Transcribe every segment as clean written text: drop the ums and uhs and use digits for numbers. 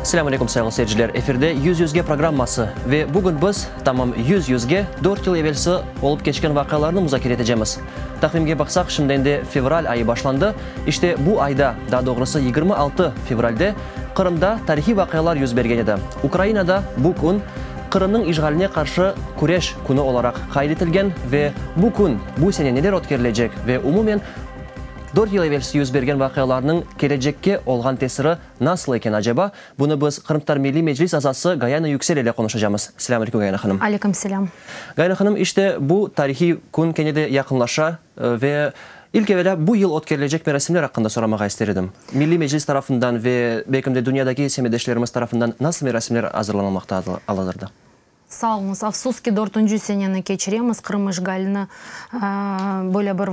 Selâm aleyküm, sayğılı seyirciler! Efirde Yüz yüzge programması ve bugün biz tamam yüz yüzge dört yıl evelsi olıp keçken vaqialarnı muzakere etecemiz. Taqvimge baqsaq, şimdi endi fevral ayı başlandı. İşte bu ayda, daa doğrusı 26 fevralde Qırımda tarihiy vaqialar yüz bergen edi. Ukrainada bu kün Qırımnıñ işğaline qarşı küreş künü olaraq qayd etilgen ve bu kün bu sene neler ötkerilecek ve umumen dört yıl evelsi yüz bergen vaqialarnıñ kelecekke olğan tesiri nasıl eken aceba? Bunı biz Qırımtatar Milliy Meclis azası Gayana Yüksel ile qonuşacamız. Selâm aleyküm, Gayana hanım. Aleyküm selâm. Gayana hanım, işte bu tarihiy kün kene de yaqınlaşa ve ilk evelâ bu yıl ötkerilecek merasimler aqqında soramağa ister edim. Milliy Meclis tarafından ve belkim de dünyadaki semetdeşlerimiz tarafından nasıl merasimler azırlanılmaqta al-azırda? Sağ oluñız. Afsus ki, dörtünci seneni keçiremiz, Qırım işğalini, böyle bir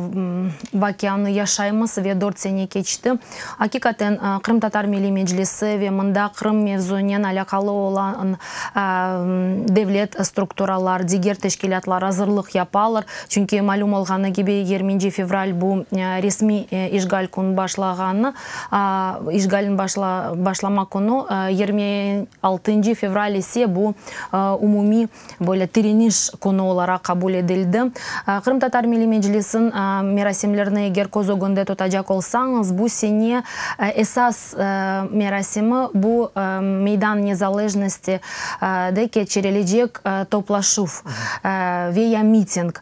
vaqianı yaşaymız ve dört sene keçti. Aqiqaten, Qırımtatar Milliy Meclisi ve mında Qırım mevzunen alâqalı olan devlet strukturalar, diger teşkilâtlar azırlıq yapalar. Çünki malüm olğanı kibi, yirminci fevral bu resmiy işğal kün başlağanı, işğalniñ başlama künü, 26 fevral ise bu umumiy böyle tireniş künü olaraq qabul edildi. Qırımtatar Milliy Meclisiniñ merasimlerini eger köz ögünde tutacaq olsañız, bu sene esas merasimi bu Meydan Nezalejnosti de keçirilecek toplaşuv ve ya miting.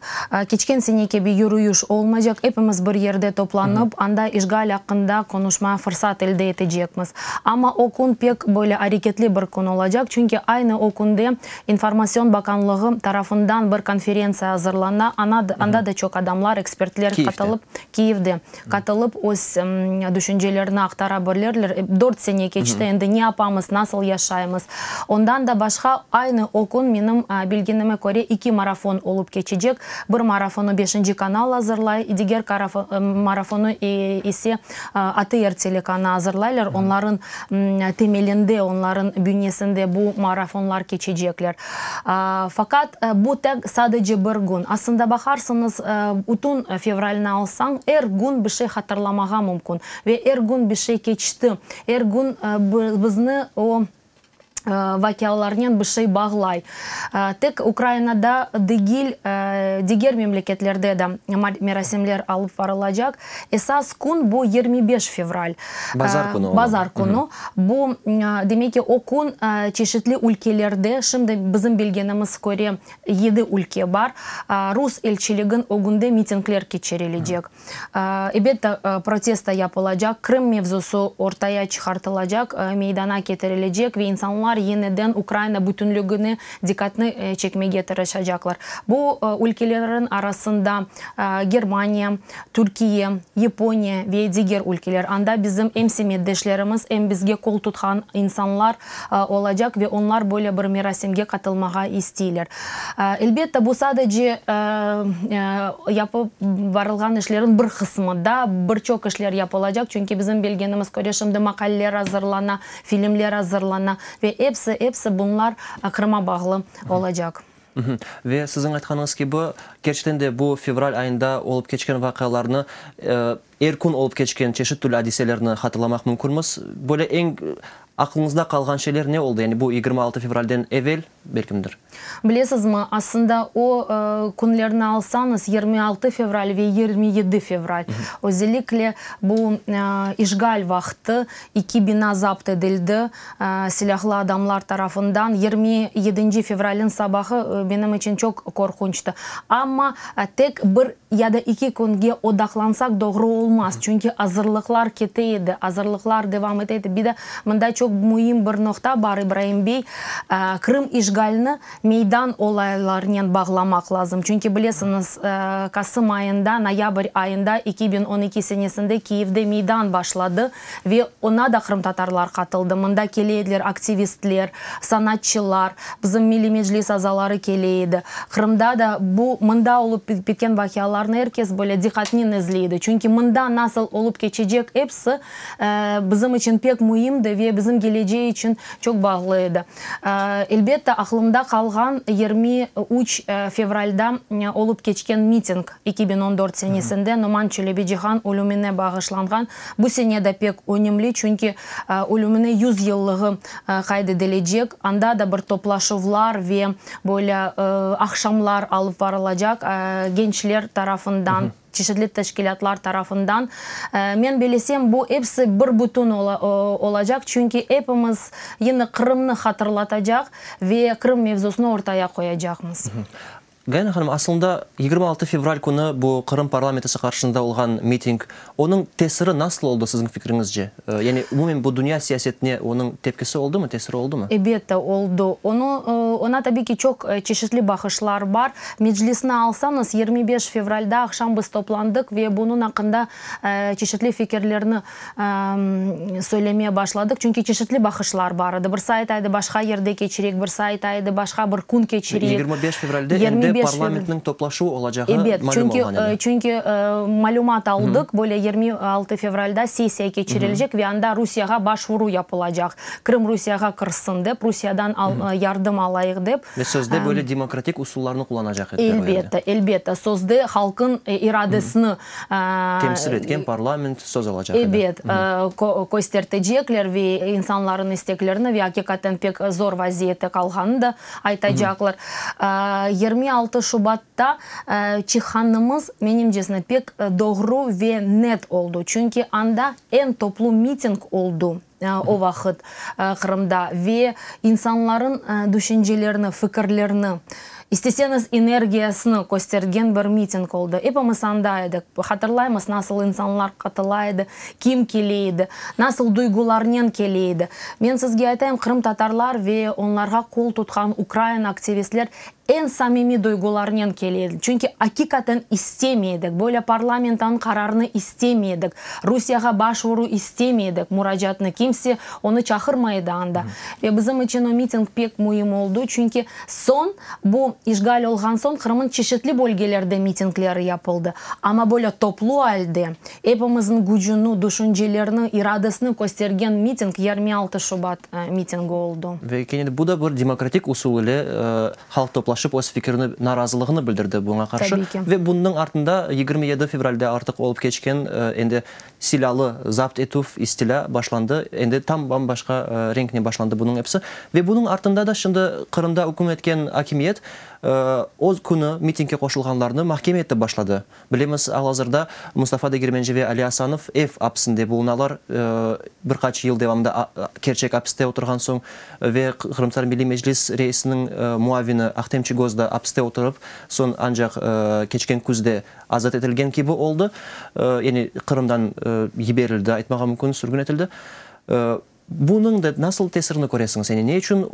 Keçken sene kibi yürüyüş olmaycaq, epimiz bir yerde toplanıp, anda işğal aqqında qonuşmağa fırsat elde etecekmiz. Amma o kün pek böyle areketli bir kün olacaq, çünki aynı o künde İnformasyon bakanlığı tarafından bir konferentsiya azırlana, anda da çoq adamlar, ekspertler qatılıp, Kiyevde, qatılıp öz düşüncelerini aqtara bilirler. Dört sene keçti, endi ne yapamız, nasıl yaşaymız? Ondan da başqa, aynı o kün, menim bilgenime köre, eki marafon olıp keçecek. Bir marafonı Beşinci kanal azırlay, diger marafonı ise ATR telekanı azırlaylar. Onların temelinde, onların bünyesinde bu marafonlar keçecekler. Faqat bu tek sadece bir kün. Aslında baqarsıñız, bütün fevralni alsañ, er kün bir şey hatırlamağa mümkün. Ve er kün bir şey keçti. Er kün bizni o vaqialarnen bir şey bağlay. Tek Ukrainada degil, diger memleketlerde de merasimler alıp varılacaq. Esas kün bu 25 fevral. Bazar künü ola. Bazar künü. Bu, demek ki, o kün çeşitli ülkelerde, şimdi bizim bilgenimiz köre yedi ülke bar, rus elçiligin ögünde mitingler keçirilecek. Elbette, protesto yapılacaq, Krım mevzusı ortaya çıqartılacaq, meydana ketirilecek ve insanlar yeniden Ukraina bütünlügine diqqatnı çekmege tırışacaqlar. Bu ülkelerin arasında Germaniya, Türkiye, Yaponiya ve diger ülkeler. Anda bizim em semetdeşlerimiz, em bizge qol tutqan insanlar olacaq ve onlar böyle bir merasimge qatılmağa isteyler. Elbette, bu sadece yapıp barılğan işlerniñ bir qısmı. Daa bir çoq işler yapılacaq, çünki bizim bilgenimiz köre, şimdi maqaleler azırlana, filmler azırlana ve episi, episi bunlar Qırıma bağlı olacaq. Ve siziñ aytqanıñız kibi, kerçekten de bu fevral ayında olıp keçken vaqialarnı, er kün olıp keçken çeşit türlü adiselerni hatırlamaq mümkünmiz. Böyle eñ aqlıñızda qalğan şeyler ne oldı, yani bu 26 fevralden evel, belkimdir? Bilesizmi, aslında o künlerni alsañız, 26 fevral ve 27 fevral, özellikle bu işğal vaqtı, eki bina zapt edildi silâhlı adamlar tarafından. 27 fevralniñ sabahı benim içün çoq qorqunçtı. Amma tek bir ya da eki künge odaqlansaq doğru olmaz, çünki azırlıqlar kete edi, azırlıqlar devam ete edi. Bir de mında çoq müim bir noqta bar, İbraim bey, Qırım işğalini Meydan olaylarnen bağlamaq lazım. Çünki bilesiñiz, Kasım ayında, noyabr ayında 2012 senesinde Kiyevde meydan başladı ve oña da qırımtatarlar qatıldı. Mında kele ediler aktivistler, sanatçılar, bizim Milliy Meclis azaları kele edi. Qırımda da bu mında olıp bitken vaqialarnı er kes böyle diqqatnen izley edi. Çünki mında nasıl olıp keçecek episi bizim içün pek müimdi ve bizim. Qırımımıznıñ geleceği içün çoq bağlı edi. Elbette, aqlımda qalğan 23 fevralda olıp keçken miting, 2014 senesinde Noman Çelebicihan ölümine bağışlanğan. Bu sene de pek önemli, çünki ölümine 100 yıllığı qayd edilecek. Anda da bir toplaşuvlar ve böyle aqşamlar alıp barılacaq gençler tarafından, çeşitli teşkilâtlar tarafından. Men belesem, bu episi bir bütün olacaq, çünki epimiz yine Qırımnı hatırlatacaq ve Qırım mevzusını ortaya qoyacaqmız. Gayana hanım, aslında 26 fevral künü bu Qırım parlamentisi qarşısında olğan miting, onıñ tesiri nasıl oldı siziñ fikriñizce? Yani umumen bu dünya siyasetine onıñ tepkisi oldumı, tesiri oldumı? Elbette, oldı. Onı, oña tabiy ki çoq çeşitli baqışlar bar. Meclisni alsañız, 25 fevralda aqşam biz toplandıq ve bunıñ aqqında çeşitli fikirlerni söylemeye başladıq, çünki çeşitli baqışlar bar edi. Birisi ayta edi, başqa yerde keçireyik, birisi ayta edi, başqa bir kün keçireyik. 25 fevralde endi parlamentniñ toplaşuvı olacağı malüm olğan edi. Çünki malümat aldıq, böyle 26 fevralda sessiya keçirilecek ve anda Rusiyağa başvuru yapılacaq, Krım Rusiyağa kirsin dep, Rusiyadan yardım alayıq dep. Ve sözde böyle demokratik usullarnı qullanacaq ediler o yerde. Elbette, elbette, sözde halqıñ iradesini Temsil etken parlament söz alacaq edi. Ebet, köstertecekler ve insanların isteklerini ve aqiqaten pek zor vaziyette qalğanını da aytacaqlar. 26 şubatta çıqqanımız, menimcesine, pek doğru ve net oldu, çünki anda eñ toplu miting oldu o vaqıt Qırımda ve insanların düşüncelerini, fikirlerini, isteseñiz, energiyasını köstergen bir miting oldı. Epimiz anda edik. Hatırlaymız, nasıl insanlar qatıla edi, kim kele edi, nasıl duygularnen kele edi. Men sizge aytayım, qırımtatarlar ve onlarğa qol tutqan ukrain aktivistler Eñ samimiy duygularnen kele edik, çünki aqiqaten istemey edik, böyle parlamentanıñ qararını istemey edik, Rusiyağa başvuru istemey edik, muracaatnı, kimse onı çaqırmay edi anda. Ve bizim içün o miting pek müim oldı, çünki soñ, bu işğal olğan soñ, Qırımıñ çeşitli bölgelerde mitingleri yapıldı, amma böyle toplu alde, epimizniñ gücüni, düşüncelerini, iradesini köstergen miting 26 şubat mitingi oldı. Ve kene de bu da bir demokratik usul ile halq toplaşıp öz fikirini, narazılığını bildirdi buña qarşı. Tabiy ki. Ve bunıñ artında 27 fevralde artıq olıp keçken endi silâlı zapt etüv, istilâ başlandı. Endi tam bam-başqa renknen başlandı bunıñ episi. Ve bunıñ artında da şimdi Qırımda üküm etken akimiyet o künü mitingge qoşulğanlarnı mahkeme etip başladı. Bilemiz, al-azırda Mustafa Degermenci ve Ali Asanov ev apsinde bulunalar. Bir qaç yıl devamında kerçek apiste oturğan soñ ve Qırımtatar Milliy Meclis reisiniñ muavini Ahtem Çiygoz da apiste oturıp, soñ ancaq keçken küzde azat etilgen kibi oldı. Yani Qırımdan yiberildi, aytmağa mümkün, sürgün etildi. Bunıñ da nasıl tesirini köresiñiz? Yani ne içün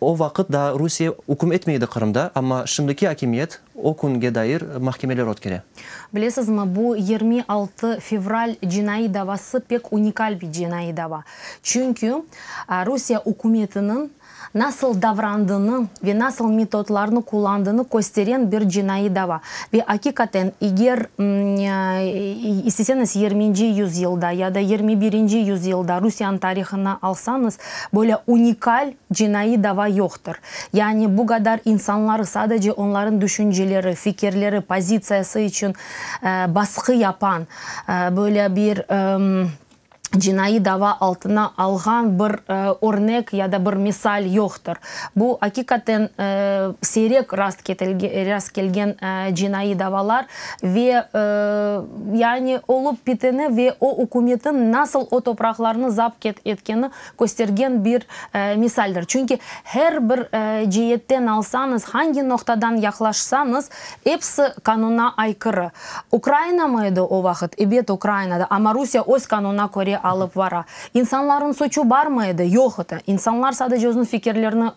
o vaqıt daa Rusiye üküm etmey edi Qırımda, amma şimdiki akimiyet o künge dair mahkemeler ötkere? Bilesizmi, bu 26 fevral cinaiy davası pek unikal bir cinaiy dava. Çünki Rusiye ükümetiniñ nasıl davrandığını ve nasıl metodlarnı qullandığını kösteren bir cinaiy dava. Ve aqiqaten, eger, isteseñiz, yirminci yüzyılda ya da 21-nci yüzyılda Rusiyanıñ tarihını alsañız, böyle unikal cinaiy dava yoqtır. Yani bu qadar insanları sadece onların düşünceleri, fikirleri, pozitsiyası içün basqı yapan böyle bir cinaiy dava altına alğan bir örnek ya da bir misal yoqtır. Bu, aqiqaten, siyrek rast kelgen cinaiy davalar ve, yani, olıp biteni ve o ükümetin nasıl o topraqlarnı zapt etkeni köstergen bir misaldir. Çünki her bir ceetten alsañız, hangi noqtadan yaqlaşsañız, episi qanuna aykırı. Ukraina mı edi o vaqıt? Ebet, Ukrainada, amma Rusiye öz qanunına köre alıp vara. İnsanlarnıñ suçu bar mı edi? Yoq edi. İnsanlar sadece özüniñ fikirlerini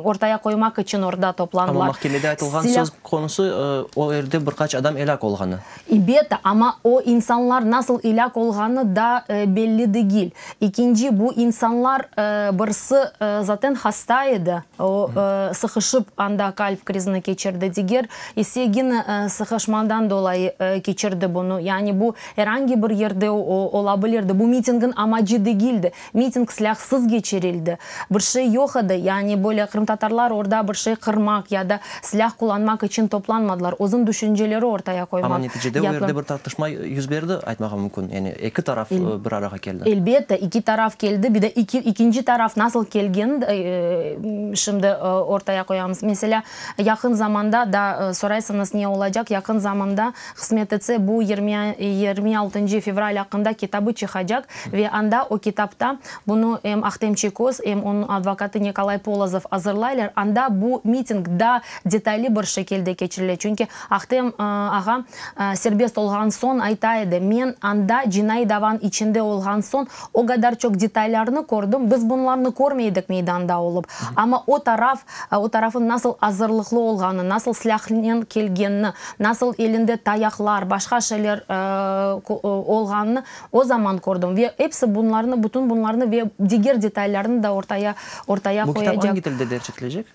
ortaya qoymaq içün orda toplandılar. Amma mahkemede aytılğan söz konusı, o yerde bir qaç adam elâk olğanı. Ebet, amma o insanlar nasıl elâk olğanı da belli degil. Ekinci, bu insanlar birisi zaten hasta edi, o sıqışıp anda kalp krizini keçirdi, diger ise gene sıqışmadan dolayı keçirdi bunı. Yani bu er angi bir yerde ola bilirdi. edi, bu mitingniñ amacı degildi. Miting silâhsız keçirildi. Bir şey yoq edi, yani böyle qırımtatarlar orda bir şey qırmaq ya da silâh qullanmaq içün toplanmadılar, özüñ düşünceleri ortaya qoymaq. Amma neticede o yerde bir tartışma yüz berdi, aytmağa mümkün, yani eki taraf bir arağa keldi. Elbette, eki taraf keldi, bir de ekinci taraf nasıl kelgenini şimdi ortaya qoyamız. Meselâ, yaqın zamanda, daa soraysıñız ne olacaq, yaqın zamanda, qısmet etse, bu 26 fevral aqqında kitabı çıqacaq ve anda o kitapta bunı em Ahtem Çiygoz, em onıñ advokatı Nikolay Polozov azırlaylar, anda bu miting daa detaylı bir şekilde keçirile, çünki Ahtem ağa serbest olğan soñ ayta edi, Men anda cinaiy davanıñ içinde olğan soñ o qadar çoq detaylarnı kördim, biz bunlarnı körmeydik meydanda olıp, amma o taraf, o tarafın nasıl azırlıqlı olğanı, nasıl silâhnen kelgenini, nasıl elinde tayaqlar, başqa şeyler olğanını o zaman kördim. Ve episi bunlarnı, bütün bunlarnı ve diger detaylarnı da ortaya, ortaya Bu kitap qoyacaq. angi tilde derc etilecek?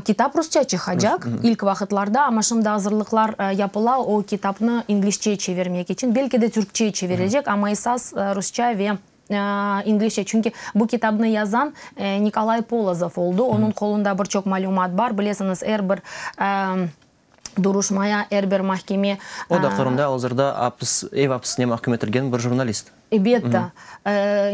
Kitap rusça çıqacaq ilk vaqıtlarda, amma şimdi azırlıqlar yapıla o kitapnı inglizce çevirmek içün. Belki de türkçe çevirilecek, amma esas rusça ve inglizce. Çünki bu kitapnı yazan Nikolay Polozov oldı. Onıñ qolunda bir çoq malümat bar. Bilesiñiz, er bir duruşmaya, er bir mahkeme. O da Qırımda al-azırda apis, ev apisine mahküm etilgen bir jurnalist. Ebette.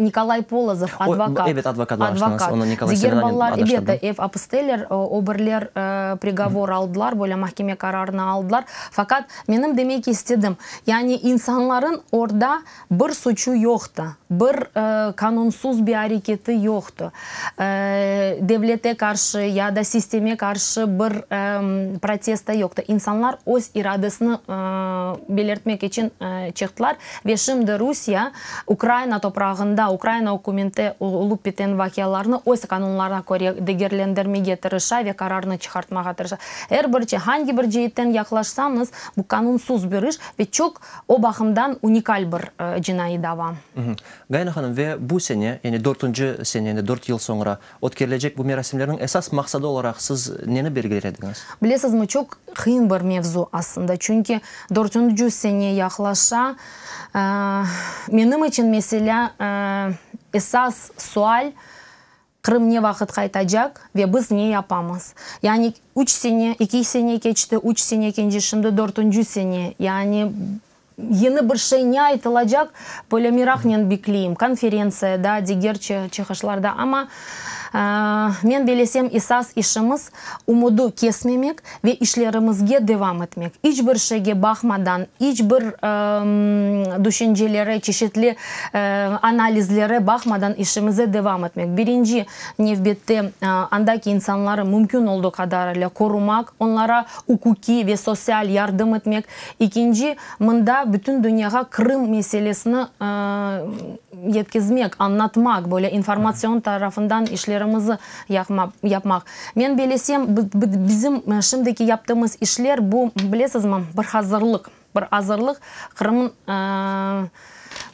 Nikolay Polozov, advokat. Ebet, advokat, bağışlañız, onı Nikolay Diger Semena balalar, adaştırdım. ebette, ev apisteler, o birler prigovor aldılar, böyle mahkeme qararını aldılar. Faqat menim demek istedim, yani insanların orda Bir suçu yoqtı, bir qanunsız bir areketi yoqtı, devlete qarşı ya da sisteme qarşı bir protest da yoqtı. İnsanlar öz iradesini belirtmek içün çıqtılar ve şimdi Rusiye Ukraina toprağında, Ukraina ükümette olup biten vaqialarnı öz qanunlarına köre degerlendirmege tırışa ve qararnı çıqartmağa tırışa. Er bir, hangi bir ceetten yaqlaşsañız, bu qanunsız bir iş ve çoq O baqımdan unikal bir cinaiy dava. Gayana hanım, ve bu sene, yani dörtünci sene, endi dört yıl soñra ötkerilecek bu merasimlerniñ esas maqsadı olaraq siz neni belgiler ediñiz? Bilesizmi, çoq qıyın bir mevzu aslında, çünki dörtünci sene yaqlaşa. Menim içün, meselâ, esas sual, Qırım ne vaqıt qaytacaq ve biz ne yapamız? Yani üç sene, eki sene keçti, üç sene ekinci, şimdi dörtünci sene. Yani yeni bir şey ne aytılacaq, böyle meraqnen bekleyim, konferentsiyada, diger çıqışlarda. Amma men belesem, esas işimiz, umudu kesmemek ve işlerimizge devam etmek. İç bir şeyge baqmadan, iç bir düşüncelere, çeşitli analizlere baqmadan işimize devam etmek. Birinci nevbette andaki insanları mümkün olduğu qadarıyla qorumaq, onlara uquqiy ve sosyal yardım etmek. İkinci, mında bütün dünyağa Qırım meselesini yetkizmek, añlatmaq, böyle informatsion tarafından işlerimizi yapmaq. Men belesem, bizim şimdiki yaptığımız işler, bu, bilesizmi, bir hazırlıq, bir azırlıq Qırımnıñ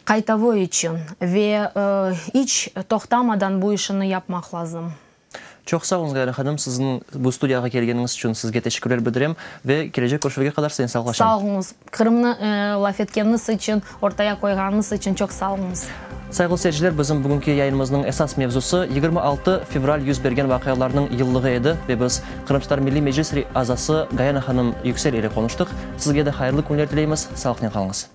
qaytavı içün ve iç toqtamadan bu işini yapmaq lazım. Çoq sağ oluñız, Gayana hanım, siziñ bu studiyağa kelgeniñiz içün sizge teşekkürler bildirem ve kelecek körüşüvge qadar siznen sağlaşam. Sağ oluñız. Qırımnı laf etkeniñiz içün, ortaya qoyğanıñız içün çoq sağ oluñız. Sayğılı seyirciler, bizim bugünki yayınımıznıñ esas mevzusı 26 fevral yüz bergen vaqialarnıñ yıllığı edi ve biz Qırımtatar Milliy Meclis azası Gayana hanım Yüksel ile qonuştıq. Sizge de hayırlı künler tileymiz, sağlıqnen qalıñız.